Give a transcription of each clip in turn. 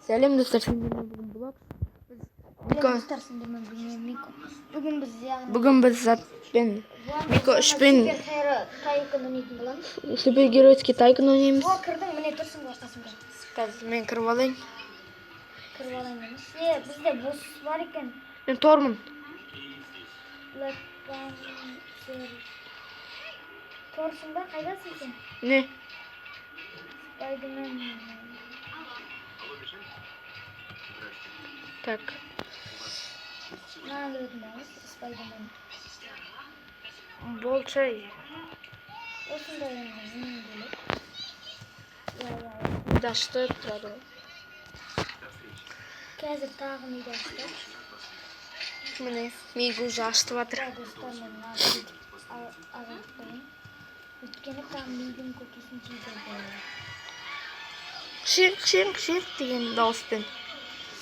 Сәлем, достар, сендермен бүгін Блок. Біз Мико. Достар, сендермен бүгін Мико. Бүгін біз, яғни Бүгін біз затпен Мико үшпен Супер Тайкон ойнайтын боламыз. Супергеройский тайкон ойнаймыз. О, кірдің, міне тұрсың ғой қасымда. Қазір мен кіріп алайын. Кіріп алайын емес. Е, бізде бос бар екен. Мен Тормын. Black Panther. Торсың ба? Қайдасың сен? Не? Spiderman. Так. Мынаны кіретін боламыз. Spiderman. Болчай. Осындай енді келеді. Иә, иә, иә. Дашты тұрады ғой. Қазір тағы миды ашты. Міне, миды уже ашытып жатыр. Иә, достар, мен мынаны бүйтіп азайтып қояйын. Өйткені там мидың көкесін тидірді. Шиқ, шиқ, шиқ деген дауыспен.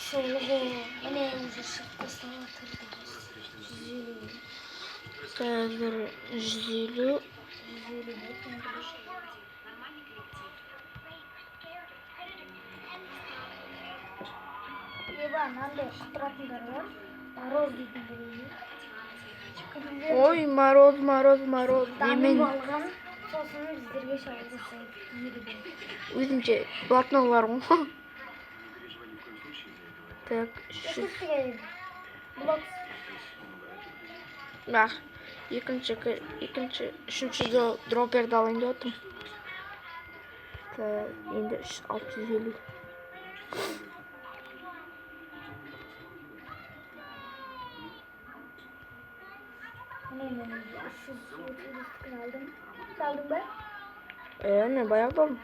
Сол ғой. Міне, уже шығып тастап жатыр дауыс. 150. Қазір 150. 150 болды енді. Еба, мынандай құтыратындар бар. Мороз дейтін біреу. Ой, мороз, мороз, мороз. Дамып Немен алған. Сосын біздерге шабуыл жасайды. Еріген. Өзімше блатной бар ғой. Так, 300. Кеттік, Блок. Бақ, екінші, екінші, үшінші дроперді алайын деп отырмын. Так, енді үш, 650. Міне, мен 335-тікін алдым. Сен алдың ба? Е, мен баяғыда алдым.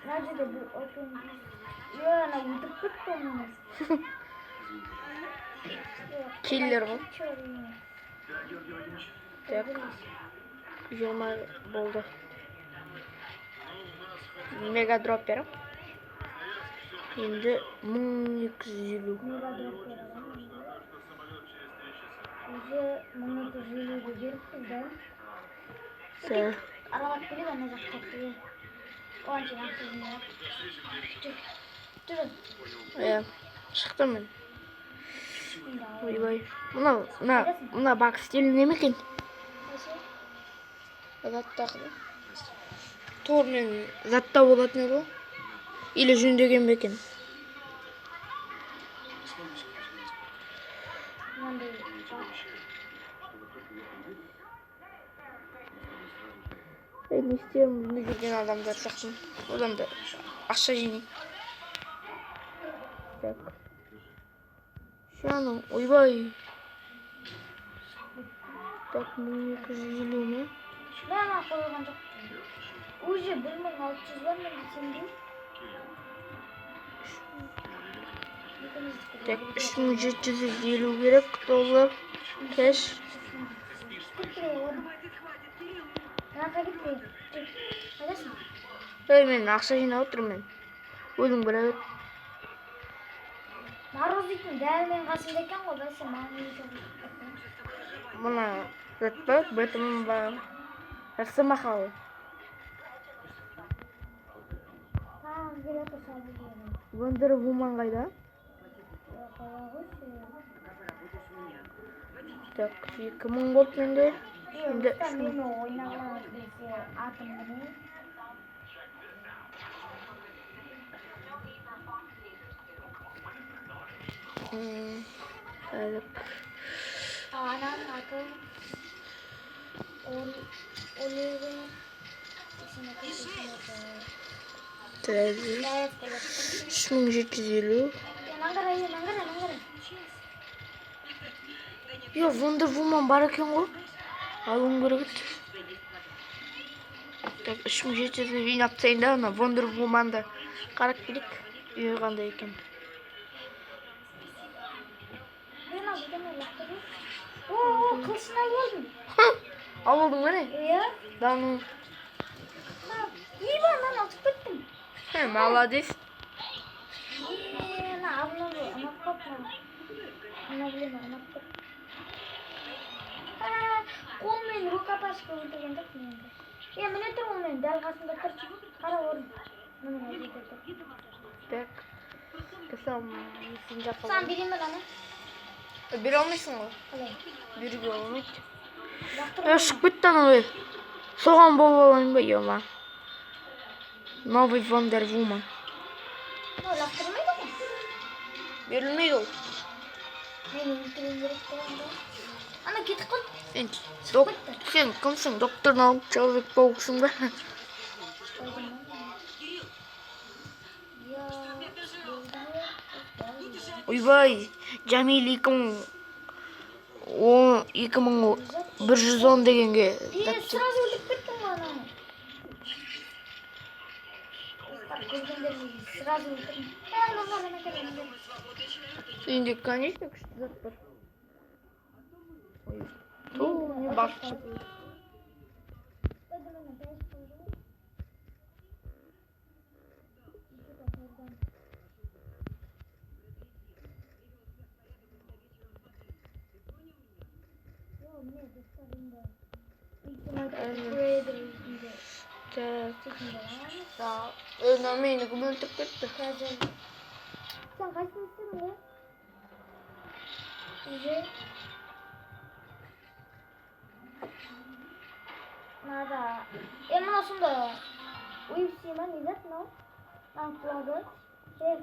Мына жерде бір open. Е, ана өлтіріп кетті ғой мені. Киллер ғой. Так, 20 болды. Мега дроппер. Енді 1250. Мега дроппер аламын енді. Уже 1250-ге беріппіз да. Так, Аралап келейік ана жаққа. Е. Оған шейін ақша жинайық. Жүр. Жүр. Иә, шықтым мен. Енді алайық. Ойбай. Мына, мына, мына бак стилі неме екен? Қайсы? Заттағы. Тормен затта болатын еді ғой. Или жөндеген бе екен? Мынандай бак. Ей, не істерімді білмей жүрген адамдар сияқтымын. Одан да ақша жинаймын. Так. Шаның, ойбай. Так, 1250 ме? Мен ана қойған жоқ. Уже 1600 бар менде, сенде? Екеуміздікі де Так, бір. 3750 керек доллар. Кэш. Кеттік, орын. Мына жаққа кеттік. Жүр. Қайдасың? Ей, мен ақша жинап отырмын мен. Өзің біле бер. Мороз дейтін дәл менің қасымда екен ғой, бәсе маған не жоқ. Мына зат па? Бэтмен ба? Росомаха ғой. Тағы келе жатыр шабуыл. Вондер Вуман қайда? Қала қойшы. Так, 2000 болды менде. Енді Достар, 3000. мені ойнағыларыңыз келсе, атым міне. Так. Ананың аты Оливер 86, 86. Так, Дәл келе. 3750. Мынаны қара, мынаны қара, мынаны қара. Йо, Вондер Вуман бар екен ғой. Алуым керек еді. Так, 3700 жинап тастайын да, ана Вондер Вуманды қарап келейік. Үйі қандай екен. Мен ал, бірдеме лақтырдым. О, о, қылышын алып алдым. Алып алдың ба, не? Иә. Да ну. Иба, мынаны ұтып кеттім. Хе, молодец. Е, ана обновы ұнап қалды маған. Обновление ұнап қалды. А, қолмен рукопашка өлтірген жоқпын енді. Е, міне тұр, ол менің дәл қасымда тұр. Қара, орын. Міне, мына жерде тұр. Так. Кісім сен. Саған берейін ба аны? Бере алмайсың ғой. Қалай? Беруге болмайды. Лақтырып. Шығып кетті анау, ей. Соған болып алайын ба, ема? Новый Вондер Вумен. Мынау лақтырмайды ғой. Берілмейді ол. Мені өлтіруім керек қой онда. Ана кетіп қалды. Сен, сен кімсің? Доктор Наук, Человек пауксың ба? Я болды. Ойбай, Жамил 2010, 2110 дегенге. Е, сразу өлтіріп кеттің ғой ананы. Достар, көргендеріңіз, сразу өлтірдім. Е, ана, ана, ана, кел, ана, кел. Сенде, конечно, күшті зат бар. Ой, ту, не басып. Спайдерменнен таяқ қойды ғой. Еще топордан. Йо, міне, достар, енді Ultimate Upgrader енді Так. істейтін боламыз. Да. Мына мені кім өлтіріп кетті? Қазір сен қайсысын істедің е? Уже мынада е, мынау сонда UFC ма, не зат мынау? Мынаның флагы е.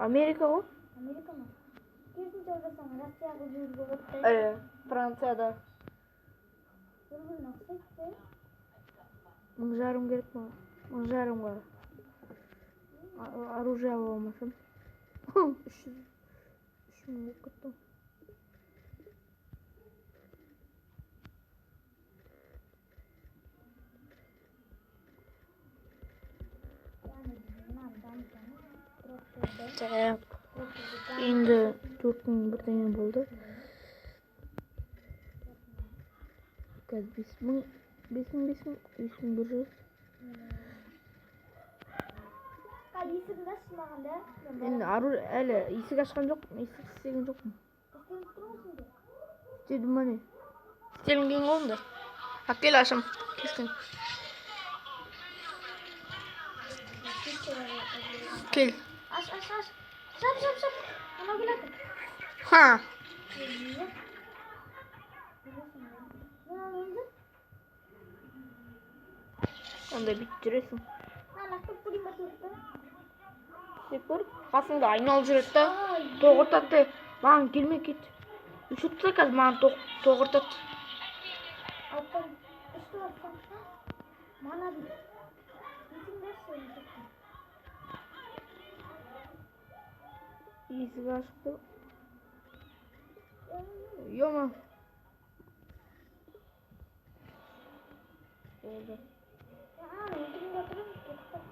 Америка ғой. Америка ма? Керісінше ойласаң, Россия қылып жіберуге болады да. Францияда. Бір біріне ұқсайды да. 1500 керек маған. 1500-ға. Оружие ала алмасам. 300, 3000 болып кетті. Яғни біз мынаны дамытамыз, дроптерді. Так. Дроптерді. Енді 4000 бірдеңе болды. Қазір 5000, 5000, 5000, 5100. Қазір есігіңді ашшы маған да. Мен Мен барамын. әлі есік ашқан жоқпын, есік істеген жоқпын. Істеліп тұр ғой сенде. Істедім ба, не? Істелінген ғой онда. Әкел, ашам. Кескен. Кел. Аш, аш, аш. Жап, жап, жап. Анау келеді. Ха. Мынаны өлді. Онда бүйтіп жүресің. Мынаны лақтырып көрейін ба төртті? Істеп көр. Қасыңда айналып жүреді да. Ай. Тоғыртады. Маған келме, кет. Үшіп тұр қазір, маған тоғыртады. Алттан үшті алсам. Мана дейді. Есігіңді ашшы енді төртті. Есік ашық тұр. Ема. Болды. Ананы өлтіргенде отырып кетіп қалды.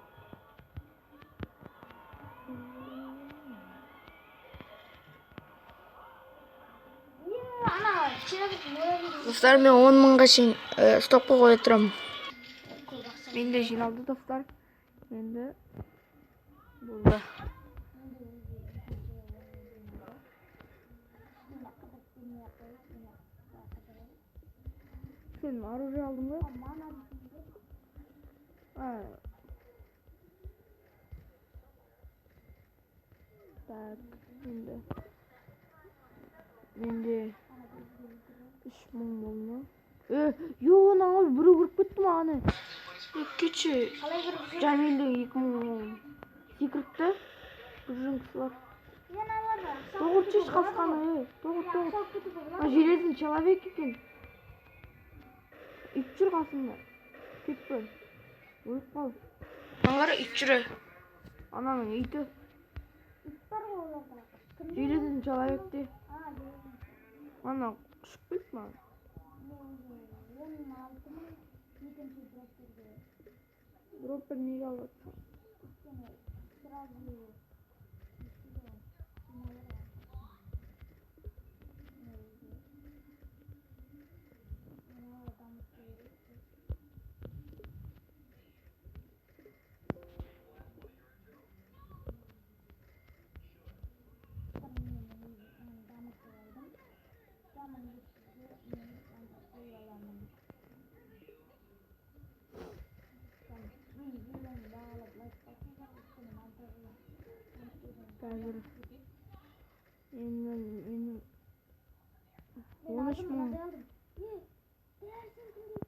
Е, ана человек муравей. Достар, мен 10 мыңға шейін стопқа қоя тұрамын. Көп ақша. Менде жиналды, достар. Енді болды. Енді өзі екінші орын жиналды. Енді қыдырып келмей ақ қояйық, міне, қыдырайық. Сен оружие алдың ба? Мана дейді. А. Так, енді менде 3000 болды ма? Е, йо, анау біреу кіріп кетті маған. Е, кетші. Қалай кіріп жүр? Жамилдің 2000 секіріпті. Бір жүз кісі бар. Мен аналарды ақша алып Тоғыртшы кетуге болады қасқаны, ғой. е. Тоғырт, Ақша тоғырт. алып кетуге болады А, ғой. железный человек екен. Ит жүр қасымда. Кетпе. Өліп қал. Ана ит жүр. Ананың иті. Ит бар ғой оларда. Кімде? Железный человек те. А, железный. Ана ұшып кетті маған. Мен уже 16 000, екінші дроптерге. Дроппер неге алып жатсың? Өйткені сразу не істейді ғой, жиналады ғой. Міне, өзі. Мынау дамыту керек. Мен мынаны дамытып алдым. Жаман жеткізсе, мен анда қоя аламын. Мен видеоны бағалап, лайк басыңдар. Қазір енді менің Мен 13 алдым, мың. Мынадай алдым. Е, бәрі сенікіндей.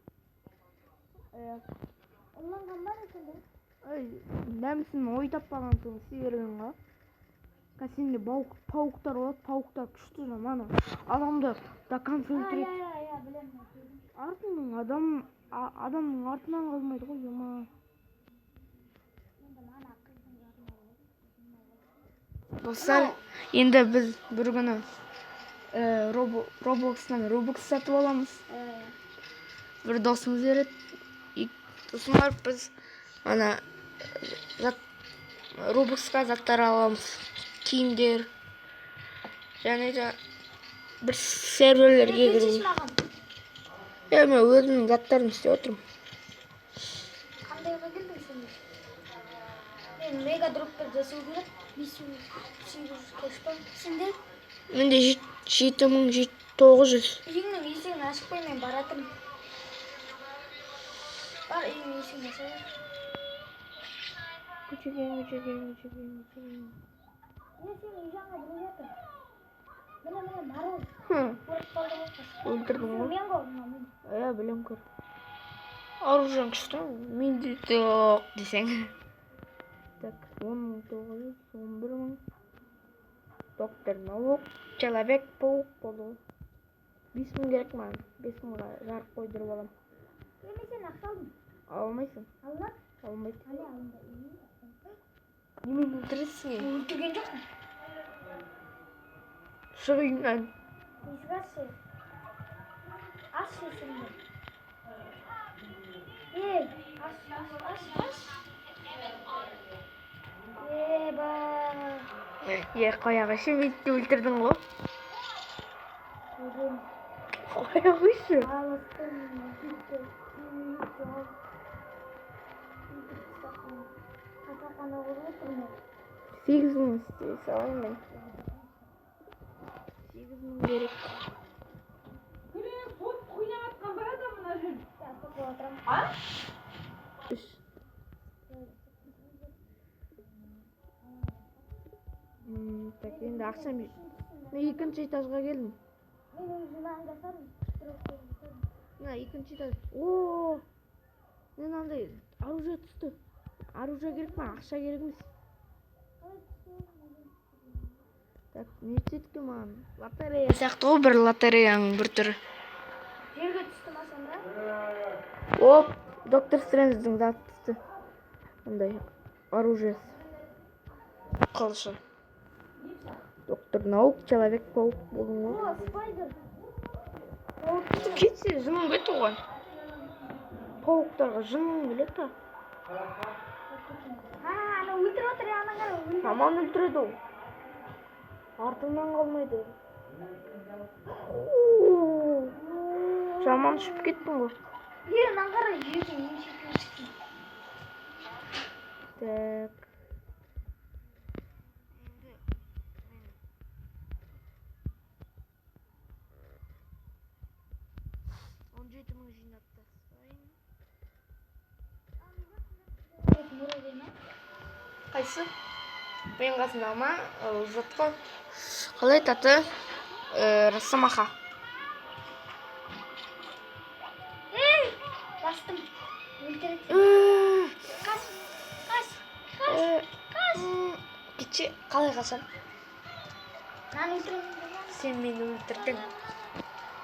Ұрланған ба не сонда? Ай, дәмісін ой таппаған соң істей берген ғой. Қазір сенде пауктар болады, пауктар күшті, жаман. Адамды до конца А, өлтіреді. Иә, білемін, көрдім. Артының адам адамның артынан қалмайды ғой, жаман. Енді мана қыздың затын алып алдым. Достар, енді біз бір күні Роблокстан Робокс сатып аламыз. Бір досымыз береді. Сосын барып біз ана зат Робоксқа заттар аламыз. Киімдер. Және де бір серверлерге Келші кіру. Маған. Иә, мен өзімнің заттарымды істеп отырмын. Қандайға келдің сен? Мен мега дроптар жасау керек. 5800 кэш бар. Сенде? Менде 7900. Үйіңнің есігін ашып қой, мен баратырмын. Бар, үйіңнің есігін аша бер. Көшеге, көшеге, көшеге, көшеге. Міне, сенің үй жағыңа біреу жатыр. Міне, міне, мороз. Өліп қалды ғой қазір. Өлтірдің ғой. Мен ғой, мынау мен. Иә, білем, көр. Оружиең күшті, менде жоқ десең. Так, 10 900, 11 000. Доктор Наук, Человек Паук болу. 5000 керек маған. 5000-ға жарық қойдырып алам. Е, мен сен ақша алдым. Ала алмайсың. Алынады? Алынбайды. Әлі алынды. Немен өлтіресің? Өлтірген жоқпын. Шық үйіңнен. Есік ашшы. Ашшы есігіңді. Ей, аш, аш, аш, аш. Е, ба. Е, қоя қойшы, мені өлтірдің ғой. Өлемін. Қоя қойшы. Алыстым, кетті. Үй жоқ. Жатақхана құрып отырмын. 8000 істей салайын мен. 8000 керек. Күліп, от ойнап жатқан бір адам мына жерде. Тоқып отырамын. А? Үш. Так, енді ақшам. Мен екінші этажға келдім. Мен өз жұмағын жасадым. Жасадым. Мына екінші этаж. О! Мен мынандай оружие түсті. Оружие керек маған, ақша керек емес. Қалай түсті? Так, не түседі екен маған? Лотерея сияқты ғой, бір лотереяның бір түрі. Жерге түсті ма сонда? Оп, Доктор Стрэндждің заты түсті. Мындай оружиесі. Қылышы. Доктор Наук, Человек Паук болдың ғой. О, спайдер. Кетсе, жыным кетті ғой. Пауктарға жыным келеді та. А, ана өлтіріп отыр, ана қара, өлтіріп. Жаман өлтіреді ол. Артыңнан қалмайды. О, жаман ұшып кеттің ғой. Е, мына қара, жердің ең шетіне шықтым. Так. Енді мен 17 000 жинап тастайын. Муравей ма? Қайсы? Менің қасымдағы ма? Ол зат қой. Қалай аты? Росомаха. Ей, бастым. Өлтіреді. Қаш, қаш, қаш. Қаш. Кетші, қалай қашам? Мынаны өлтіремін. Сен мені өлтірдің.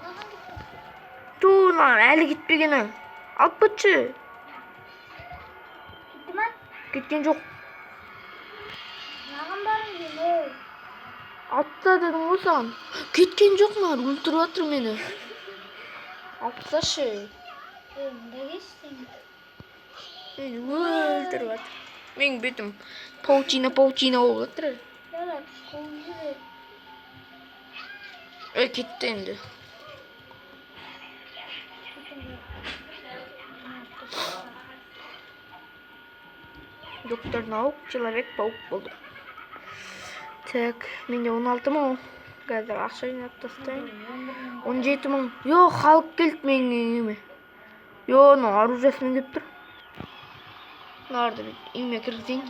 Маған кетті. Ту, маған әлі кетпегені. Алып кетші. Кетті ма? Кеткен жоқ. Маған барың деймін. Алып таста дедім ғой саған. Кеткен жоқ, маған өлтіріп жатыр мені. Алып тасташы. Ей, мында келші сен. Мені өлтіріп жатыр. Менің бетім паутина паутина болып жатыр. Давай, қуып жібер. Ей, кетті енді. Кеттің ғой. Доктор Наук, Человек Паук болды. Так, менде 16 000. Қазір ақша жинап тастайын. 17 000. Йо, халық келді менің үйіме. Йо, мынау оружиесімен келіп тұр. Мыналарды бүйтіп үйіме кіргізейін.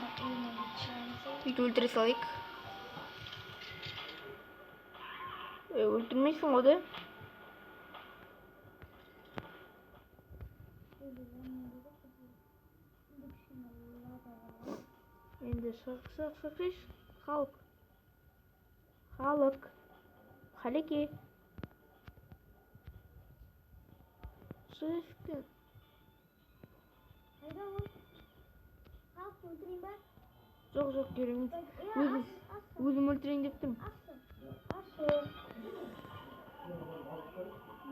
Бүйтіп өлтіре салайық. Өлтірмейсің ғой да? Енді шық, шық, шық, шық. Халық. Халық. Халеке. Шық есіктен. Қайда ол? Халықты өлтірейін ба? Жоқ, жоқ, керек емес. Өзім өлтірейін деп тұрмын.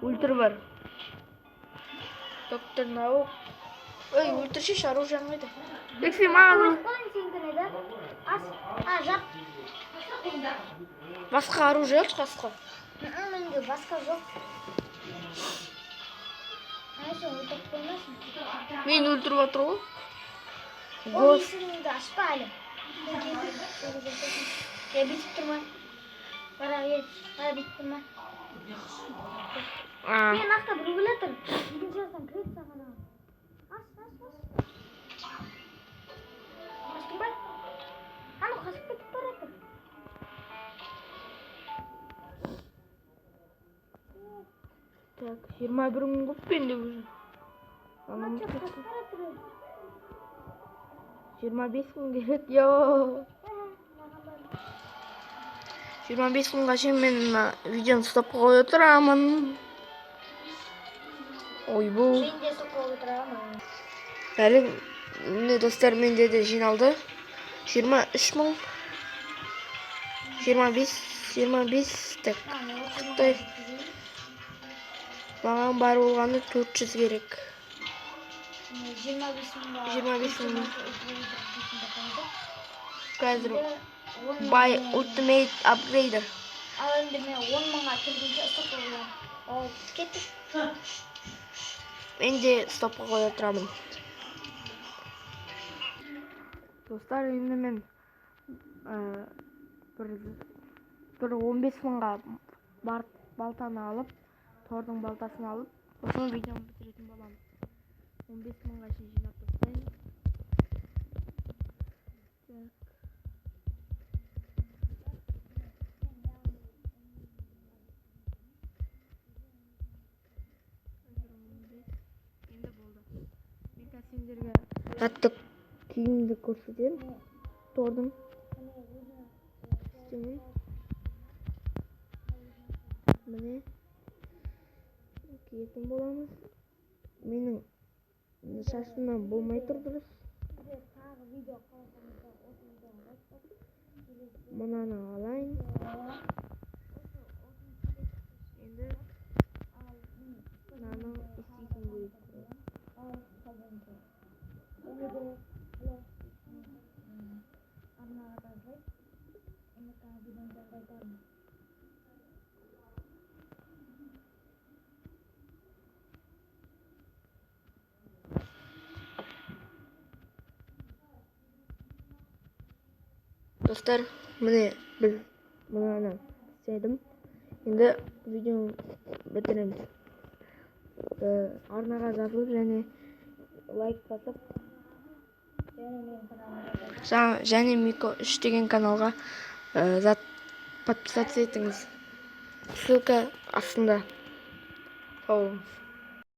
Өлтір бар. Доктор наук. Ой, өлтірші, оружиең қайда? Бекси, маған Ас, жап. Басқа оружие алшы, қасқа. Менде басқа жоқ. Ай, сен өлтіріп қоймайсың. Мені өлтіріп жатыр ғой. Ол есігіңді ашпа әлі. Е, бүйтіп тұрма. Бара, е, бара, бүйтіп тұрма. А, Мен ақта біреу келе жатыр. Екінші жақтан кіреді саған. Аш, аш, аш. Аштың ба? Анау қашып кетіп бара жатыр. Так, 21 мың болып менде уже. Ана Анам қашып бара жатыр. 25 мың керек, йо. Маған бар. 25 мыңға шейін мен мына видеоны стопқа қоя тұрамын. Ойбу. Мен де стопқа қойып отырамын. Бәрі, міне, достар, менде де жиналды. 23 мың. 25, 25, так. Құттай. Маған бар болғаны 400 керек. 25 мыңға. 25 мың. Қазір buy ultimate upgrader. Ал енді мен 10 мыңға келгенше стопқа қоямын. Ал кеттік. Мен де стопқа қоя тұрамын. Достар, енді мен бір 15 мыңға барып балтаны алып, Тордың балтасын алып, сосын видеоны бітіретін боламын. 15 мыңға шейін жинап тастайын. Так. Қазір 15. Енді болды. Мен қазір сендерге затты киімді көрсетемін. Тордың костюмін. Міне, киетін боламыз. Менің шашымнан болмай тұр дұрыс. Тағы видео қаласаңыздар, осы видеоны лайк басып, келесі Мынаны алайын. Енді мынаны істейтін көрейік. Ал және де арнаға жазылып, ұмытпаңыз, видеоны айтамын. Достар, міне, біз мынаны істедім. Енді видеоны бітіреміз. Арнаға жазылып және лайк басып, Және менің каналыма жазылып, және Мико 3 деген каналға зат подписаться етіңіз. Ссылка астында. Сау болыңыз.